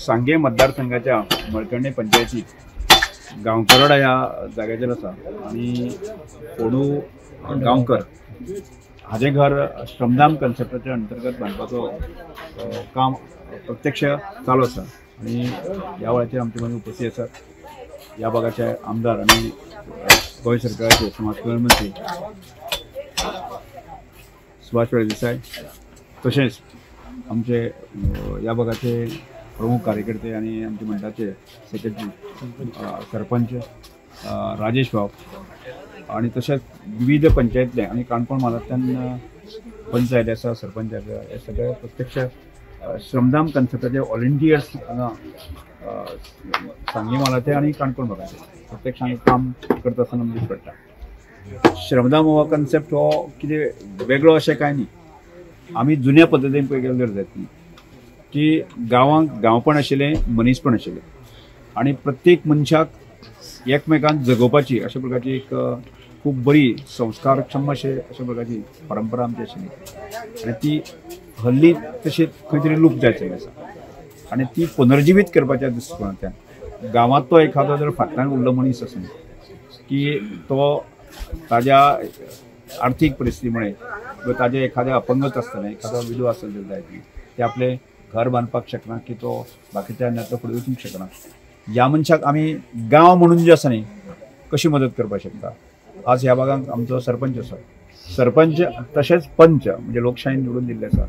सांगे मतदारसंघाच्या मळकर्णे पंचायतीत गांवकरवाडा ह्या जाग्याचेर आसा आनी फोंडू गांवकर हाजें घर श्रमधाम कन्सेप्टाच्या अंतर्गत बांदपाचो काम प्रत्यक्ष चालू आसा आनी ह्या वेळाचेर आमचे मदीं उपस्थित आसात ह्या भागाचे आमदार आनी गोंय सरकाराचे समाज कल्याण मंत्री सुभाष फळदेसाय, तशेंच आमचे ह्या भागाचे प्रमुख कार्यकर्ते आनी आमचे मंडळाचे सेक्रेटरी सरपंच राजेश भाव आनी तशेंच विविध पंचायतले आनी काणकोण म्हालांतल्यान पंचायत आसा, सरपंच आसा, हे सगळे प्रत्यक्ष श्रमधाम कन्सेप्टाचे व्हॉलंटियर्स हांगा सांगे म्हालाचे आनी काणकोण भागाचे प्रत्यक्ष हांगा काम करता आसतना दिश्टी पडटा. श्रमधाम हो कन्सेप्ट हो कितें वेगळो अशें कांय न्ही. आमी जुन्या पद्दतीन पळय गेल्यार जाता न्ही की गांवांक गांवपण आशिल्लें, मनीसपण आशिल्लें आनी प्रत्येक मनशाक एकमेकांक जगोवपाची अशा प्रकारची एक खूब बरी संस्कारक्षम अशे अशा प्रकारची परंपरा आमची आशिल्ली आनी ती हल्ली तशी खंय तरी लूप जायत चल्ली आसा आनी ती पुनर्जिवीत करपाच्या दृश्टिकोनांतल्यान गांवांतलो एखादो जर फाटल्यान उरलो मनीस आसा की तो ताज्या आर्थीक परिस्थिती मुळे किंवा ताजे एखाद्या अपंगत आसतना एखादो विधवा आसत जर जायत ते आपलें घर बांदपाक शकना की तो बाकीच्या अन्यातलो फुडें वचूंक शकना, ह्या मनशाक आमी गांव म्हणून जे आसा न्ही कशी मदत करपाक शकता. आज ह्या भागांत आमचो सरपंच आसा, सरपंच तशेंच पंच म्हणजे लोकशाहीन निवडून दिल्ले आसा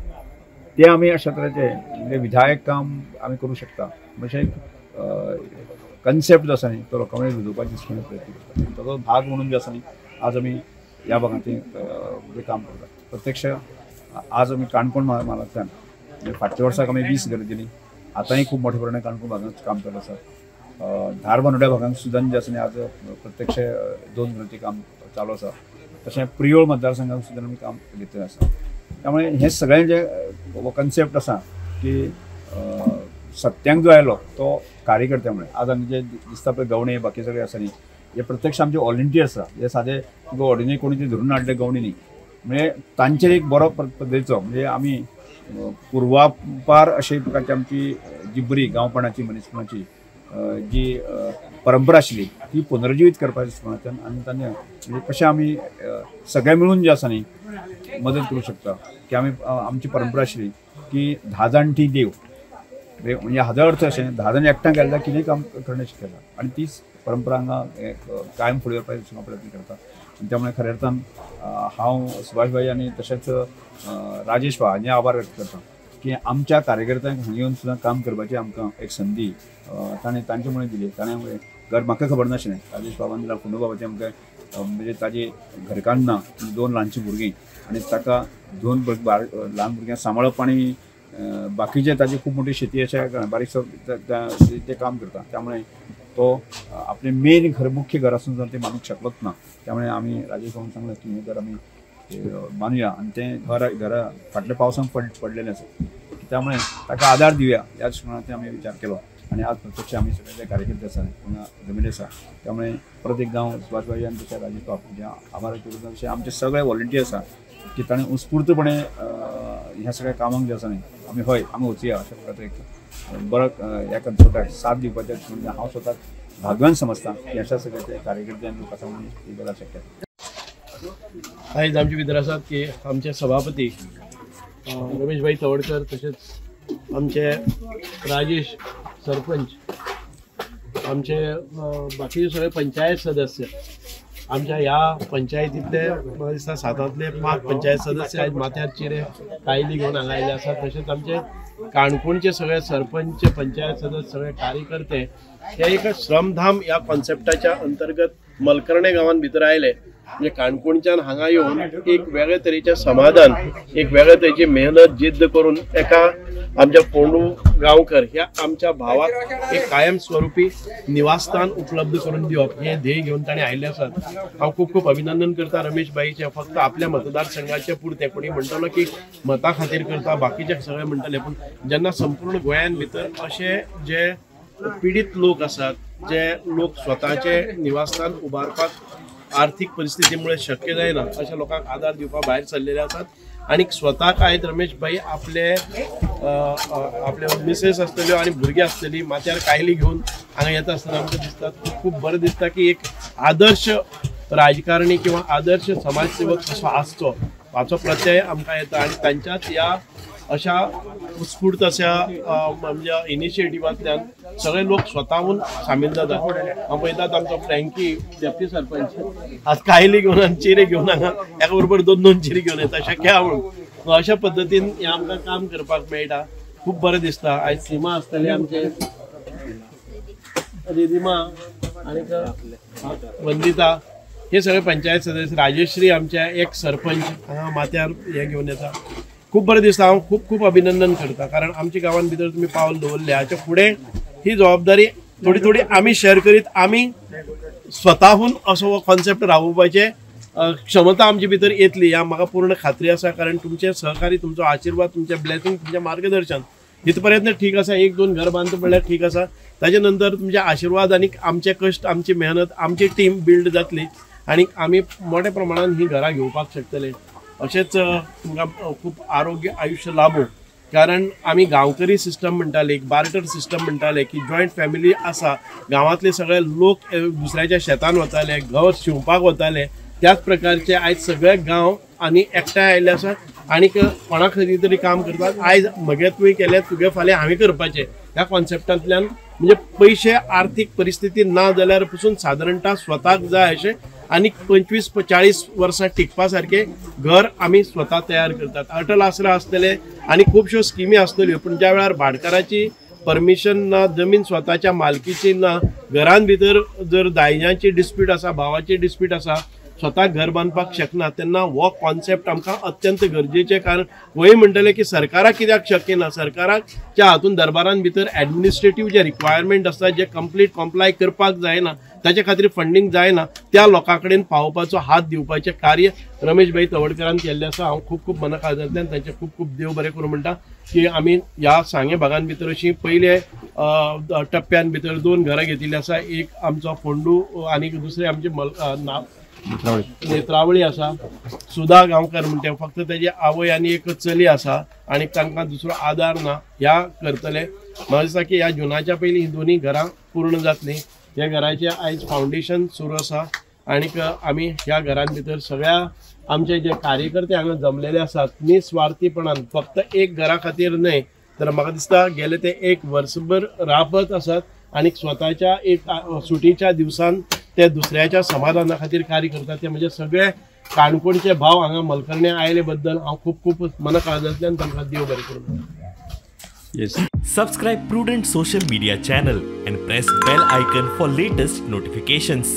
ते आमी अशा तरेचे म्हणजे विधायक काम आमी करूं शकता. म्हणजे कन्सेप्ट जो आसा न्ही तो लोकां मदीं रुजोवपाचे दृश्टीन प्रयत्न करता. ताचो भाग म्हणून जे आसा न्ही आज आमी ह्या भागांत म्हणजे काम करता. प्रत्यक्ष आज आमी काणकोण म्हालांतल्यान म्हणजे फाटल्या वर्साक आमी 20 घरां दिलीं, आतांय खूब मोठ्या प्रमाणात काणकोण भागांत काम चालू आसा. धारबांदोड्या भागांत सुद्दां जे आसा न्ही आज प्रत्यक्ष 2 घरांचें काम चालू आसा. तशें प्रियोळ मतदारसंघात सुद्दां आमी काम घेतिल्लें आसा. त्यामुळे हे सगळें जे कन्सेप्ट आसा की सत्यांक जो आयलो तो कार्यकर्त्या मुळे आज आमी जे दिसता पळय गवणे बाकी सगळे आसा न्ही हे प्रत्यक्ष आमचे व्हॉलंटियर्स आसा. हे सादे तुका ऑर्डिनरी कोणी ते धरून हाडले गवणे न्ही, म्हणजे तांचेर एक बरो पद्दतीचो म्हणजे आमी पुर्वापार अशे प्रकारची आमची जी बरी गांवपणाची मनीसपणाची जी परंपरा आशिल्ली ती पुनर्जिवीत करपाच्या दृश्टिकोनांतल्यान आनी तांचे म्हणजे कशें आमी सगळे मेळून जे आसा न्ही मदत करूं शकता की आमी आमची परंपरा आशिल्ली की 10 जाण ती देव, म्हणजे हाजो अर्थ अशें 10 जाण एकठांय गेले जाल्यार कितेंय काम करणे शक्य आसा आनी तीच परंपरा हांगा कायम फुडें व्हरपाचो प्रयत्न करता. आनी त्यामुळे खऱ्या अर्थान हांव सुभाष भाई आनी तशेंच राजेश भाई हांचे आभार व्यक्त करता की आमच्या कार्यकर्त्यांक हांगा येवन सुद्दां काम करपाची आमकां एक संदी ताणें तांचे मुळे दिली. ताणें घर म्हाका खबर नाशिल्लें, राजेश बाबान दिला, फोंडू बाबाचें आमकां म्हणजे ताजी घरकान्न ना, 2 ल्हानशीं भुरगीं आनी ताका 2 ल्हान भुरग्यांक सांबाळप आनी बाकीचे ताजी खूब मोठी शेती अशा बारीकसो ते काम करता. त्यामुळे तो आपले मेन घर मुख्य घर आसून ते मानूंक शकलोच ना. त्यामुळे आमी राजेश बाबान सांगलें की हें घर आमी मानुया आनी तें घर घरा फाटल्या पावसान पडलेलें आसा, त्यामुळे ताका आदार दिवया ह्या दृश्टिकोनांतल्यान आमी विचार केलो आनी आज प्रत्यक्ष आमी सगळे जे कार्यकर्ते आसा हांगा जमिल्ले आसा. त्यामुळे परत एकदां हांव सुभाष भाई आनी तशें राजेश बाब म्हणजे आभार व्यक्त करता. तशें आमचे सगळे व्हॉलंटियर्स आसा की ताणें उत्स्फूर्तपणे ह्या सगळ्या कामांक जे आसा न्ही आमी हय आमी वचुया अशा प्रकारचो एक बरो ह्या कन्सेप्टाक साथ दिवपाचें म्हणजे हांव स्वताक भाग्यवान समजता की अशा सगळ्या कार्यकर्ते आनी लोक आसा म्हणून ही गजाल शक्य आसा. आयज आमचे भितर आसात की आमचे सभापती रमेश भाई तवडकर, तशेंच आमचे राजेश सरपंच, आमचे बाकीचे सगळे पंचायत सदस्य, आमच्या ह्या पंचायतींतले म्हाका दिसता 7तांतले 5 पंचायत सदस्य आयज माथ्यार चिरे कायली घेवन हांगा आयिल्ले आसात. तशेंच आमचे काणकोणचे सगळे सरपंच, पंचायत सदस्य, सगळे कार्यकर्ते हे एक श्रमधाम ह्या कॉन्सेप्टाच्या अंतर्गत मलकर्णे गांवांत भितर आयले. म्हणजे काणकोणच्यान हांगा येवन एक वेगळे तरेचें समाधान, एक वेगळे तरेची मेहनत जिद्द करून एका आमच्या फोंडू गांवकर ह्या आमच्या भावाक एक कायम स्वरूपी निवासस्थान उपलब्ध करून दिवप हे ध्येय घेवन ताणें आयिल्ले आसात. हांव खूब खूब अभिनंदन करता रमेश भाईचें. फक्त आपल्या मतदारसंघाचे पुरतें कोणी म्हणटलो की मतां खातीर करता, बाकीचे सगळे म्हणटले, पूण जेन्ना संपूर्ण गोंयान भितर अशे जे पिडीत लोक आसात, जे लोक स्वताचे निवासस्थान उबारपाक आर्थिक परिस्थितीमुळे शक्य जायना अशा लोकांक आदार दिवपाक भायर सरलेले आसात. आनी स्वताक आयज रमेश भाई आपले आपले मिसेस आसतल्यो आनी भुरगीं आसतली माथ्यार कायली घेवन हांगा येता आसतना आमकां दिसता. खूब बरें दिसता की एक आदर्श राजकारणी किंवा आदर्श समाजसेवक कसो आसचो हाचो प्रत्यय आमकां येता आनी तांच्याच ह्या अशा उत्स्फूर्त अशा म्हणजे इनिशिएटिवांतल्यान सगळे लोक स्वताहून सामील जातात. हांव पळयतात आमचो फ्रँकी डेप्टी सरपंच आज कायली घेवन आनी चिरे घेवन हांगा एका बरोबर दोन दोन चिरे घेवन येता शक्य म्हणून. अशा पद्दतीन हें आमकां काम करपाक मेळटा, खूब बरें दिसता. आयज सीमा आसतली आमचे रिधिमा आनी वंदिता हे सगळे पंचायत सदस्य, राजेश्री आमच्या एक सरपंच हांगा माथ्यार हें घेवन येता. खूब बरें दिसता. हांव खूब खूब अभिनंदन करता कारण आमच्या गांवान भितर तुमी पावल दवरलें. हाच्या फुडें ही जबाबदारी थोडी थोडी आमी शेअर करीत आमी स्वताहून असो हो कॉन्सेप्ट राबोवपाचे क्षमता आमचे भितर येतली ह्या म्हाका पूर्ण खात्री आसा. कारण तुमचे सहकारी, तुमचो आशिर्वाद, तुमचें ब्लेसिंग, तुमचें मार्गदर्शन इतपर्यंत ठीक आसा. एक दोन घर बांदता म्हणल्यार ठीक आसा, ताजे नंतर तुमचे आशिर्वाद आनी आमचे कश्ट, आमची मेहनत, आमची टीम बिल्ड जातली आनी आमी मोठ्या प्रमाणान ही घरां घेवपाक शकतले. अशेंच तुमकां खूब आरोग्य आयुश्य लाभो. कारण आमी गांवकरी सिस्टम म्हणटाले, एक बार्टर सिस्टम म्हणटाले की जॉयंट फॅमिली आसा, गांवांतले सगळे लोक दुसऱ्याच्या शेतान वताले, घर शिंवपाक वताले. त्याच प्रकारचे आयज सगळे गांव आनी एकठांय आयिल्ले आसा आनी कोणा खातीर तरी काम करतात. आयज म्हगे तुवें केलें, तुगे फाल्यां हांवें करपाचें ह्या कॉन्सेप्टांतल्यान म्हणजे पयशे आर्थीक परिस्थिती ना जाल्यार पसून सादारणता स्वताक जाय अशें आनी 25-40 वर्सां टिकपा सारकें घर आमी स्वता तयार करतात. अटल आसरा आसतले आनी खुबश्यो स्किमी आसतल्यो, पूण ज्या वेळार भाटकाराची परमिशन ना, जमीन स्वताच्या मालकीची ना, घरान भितर जर दायज्यांची डिस्प्यूट आसा, भावाची डिस्प्यूट आसा, स्वता घर बांदपाक शकना, तेन्ना हो कॉन्सेप्ट आमकां अत्यंत गरजेचें. कारण वय म्हणटले की सरकाराक कित्याक शक्य ना, सरकाराच्या हातून दरबारान भितर एडमिनिस्ट्रेटीव जे रिक्वायरमेंट आसता जे कंप्लीट कॉम्प्लाय करपाक जायना, ताचे खातीर फंडींग जायना, त्या लोकां कडेन पावोवपाचो हात दिवपाचें कार्य रमेश भाई तवडकरान केल्लें आसा. हांव खूब खूब मनाकाळजांतल्यान तांचें खूब खूब देव बरें करूं म्हणटा की आमी ह्या सांगें भागान भितर अशी पयले टप्प्यान भितर 2 घरां घेतिल्लीं आसा. एक आमचो फोंडू आनी दुसरें आमचें नेत्रावळी आसा. सुधा गांवकर म्हणटा, फक्त तेजी आवय आनी एक चली आसा आनी तांकां दुसरो आदार ना. ह्या करतले म्हाका दिसता की ह्या जुनाच्या पयलीं ही दोनूय घरां पूर्ण जातलीं. ह्या घराचें आयज फावंडेशन सुरू आसा आनीक आमी ह्या घरान भितर सगळ्या आमचे जे कार्यकर्ते हांगा जमलेले आसात निस्वार्थीपणान फक्त एक घरा खातीर न्हय तर म्हाका दिसता गेले ते एक वर्सभर राबत आसात आनी स्वताच्या एक सुटीच्या दिवसान ते दुसऱ्याच्या समाधाना खातीर कार्य करतात. ते म्हणजे सगळे काणकोणचे भाव हांगा मलकर्णे आयले बद्दल हांव खूब खूब मनाकाळजांतल्यान तांकां देव बरें करूं. Yes. Subscribe Prudent social media channel and press bell icon for latest notifications.